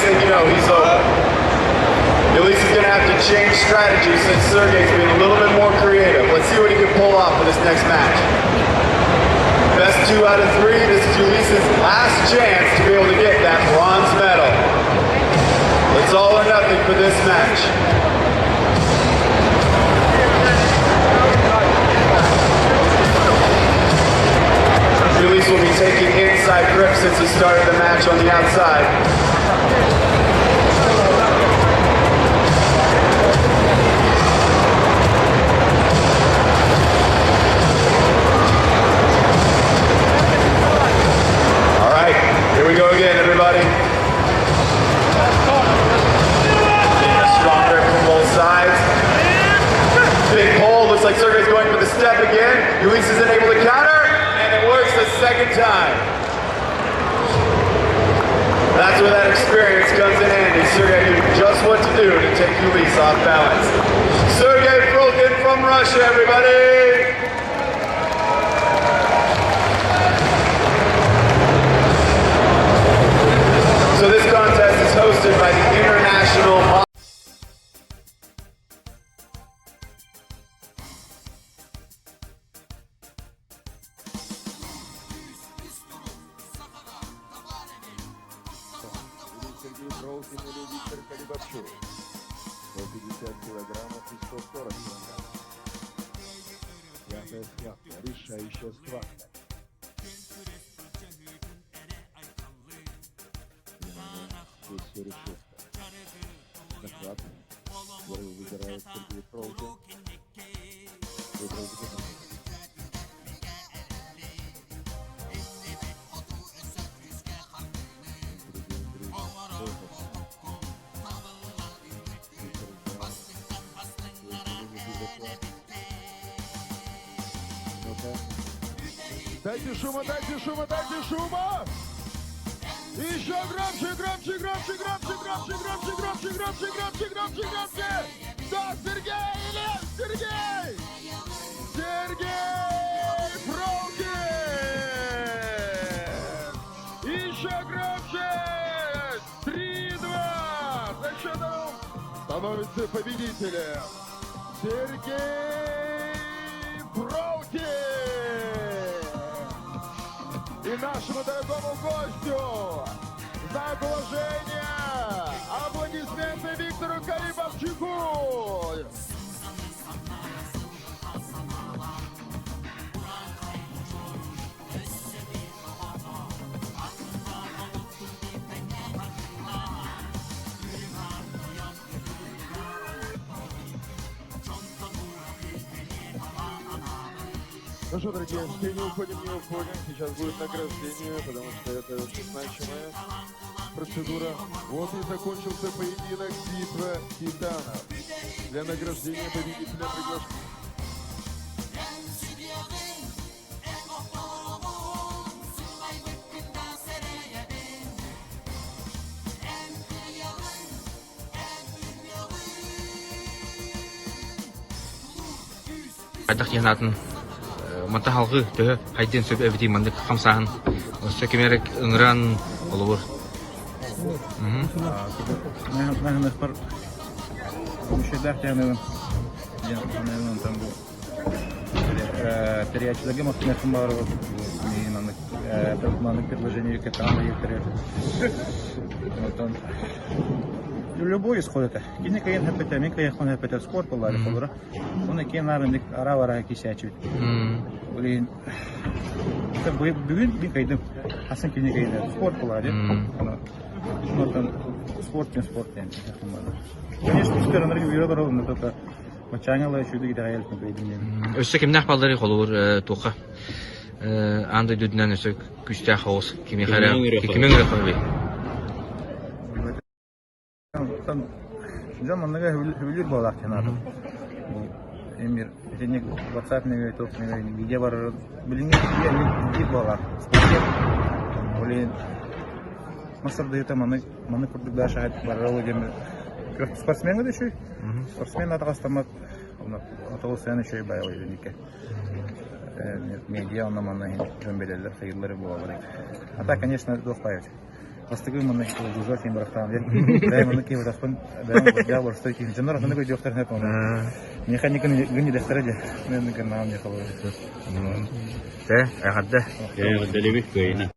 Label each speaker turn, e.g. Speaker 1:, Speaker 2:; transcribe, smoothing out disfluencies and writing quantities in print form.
Speaker 1: Next thing you know, he's over. Ulyss is going to have to change strategy since Sergey's been a little bit more creative. Let's see what he can pull off for this next match. Best 2 out of 3. This is Ulyss's last chance to be able to get that bronze medal. It's all or nothing for this match. Ulyss will be taking inside grip since he started the match on the outside. All right, here we go again, everybody. Getting a strong grip from both sides. Big pull. Looks like Sergey's going for the step again. Ulyss isn't able to counter, and it works the second time. That's where that experience comes in handy. Sergey knew just what to do to take Ulyss off balance. Sergey Frolkin from Russia, everybody! So this contest is hosted by the International
Speaker 2: Сергей Фролкин или Виктор Карибовчук. 150 килограммов и 140 килограммов. Пятая схватка, решающая схватка. Внимание, здесь все решится. Захват. Первый выбирает Сергей Фролкин. Выбрал где Впереди Андрей Волков. Виктор взял свой знаменитый захват. Ну-ка.
Speaker 3: Дайте шума, дайте шума, дайте шума! Еще громче, громче, громче, громче, громче, громче, громче, громче, громче, громче, громче! Да, Сергей или Сергей! Сергей Фролкин! Еще громче! 3-2! За счетом становится победителем Сергей Фролкин! И нашему дорогому гостю знак уважения аплодисменты Виктору Карибовчуку! Ну что, дорогие, все не уходим, не уходим. Сейчас будет награждение, потому что это очень значимая процедура. Вот и закончился поединок битва титанов. Для награждения победителя приглашаю.
Speaker 4: Хайдах дьаһанаатын манта халгы төһө хайдыан сөп эбитий маннык хамсааһын өссө кими эрэ ыҥыран олобур.
Speaker 5: Наһыныахпар үчүгэйдээх дьаһаныбын диэн онтон бу тэрийээччилэргэ махтаныахпын баҕарабын миигин маннык маннык предложение кытаанах иһиттэрэр онтон любой исход это кини кыайан хэппэтэ мин кыайыахпын хэппэтэ спорт буоллаары холоро Оны киэн аарыннык араа-бараа киисээччибит. Ол иһин бүгүн мин кыайдым. Асан кини кыайда. Спорт буолаа диэн. Ону спорт диэн спорт диэн. Конечно, үстэр үөрэ олороллар, но только баччааҥҥа үчүгэй итэҕэйэлтэн кыайдым диэн.
Speaker 4: Өссө кимнээх баллары холобур туохха аан дойдутунан өссө күүстээх оҕус кимиэхэ эрэ кими ыҥырыахха
Speaker 5: Дьон манныга сөбүлүүр буоллаах диэн аатым. Бу эмир итинник WhatsApp нөҥүө туох нөҥүө видео барарын билиҥҥи биир буоллаах. Ол иһин мас тардыһыыта маны маны курдук даша барара диэн спортсменга да үчүгэй. Спортсмен атаҕастаммат отоҕус үчүгэй байыл итинникке. Медиа онно манна дьон билэллэр хайыыллар буолалар. А так, конечно, туох баайыт. Бастакы манна Йылдызга киин барахтаан диэн. Бэйэм манна киһи батахпын бэйэм бэйэм боростой киһи. Дьоннор атыннык өйдүөхтэрин сөп ону. Миэхэ никын гын идэхтэрэ дии. Мен гыннаҕым диэхэ болар.
Speaker 4: Тэ, эҕэрдэ.
Speaker 6: Эҕэрдэлибит кыайына.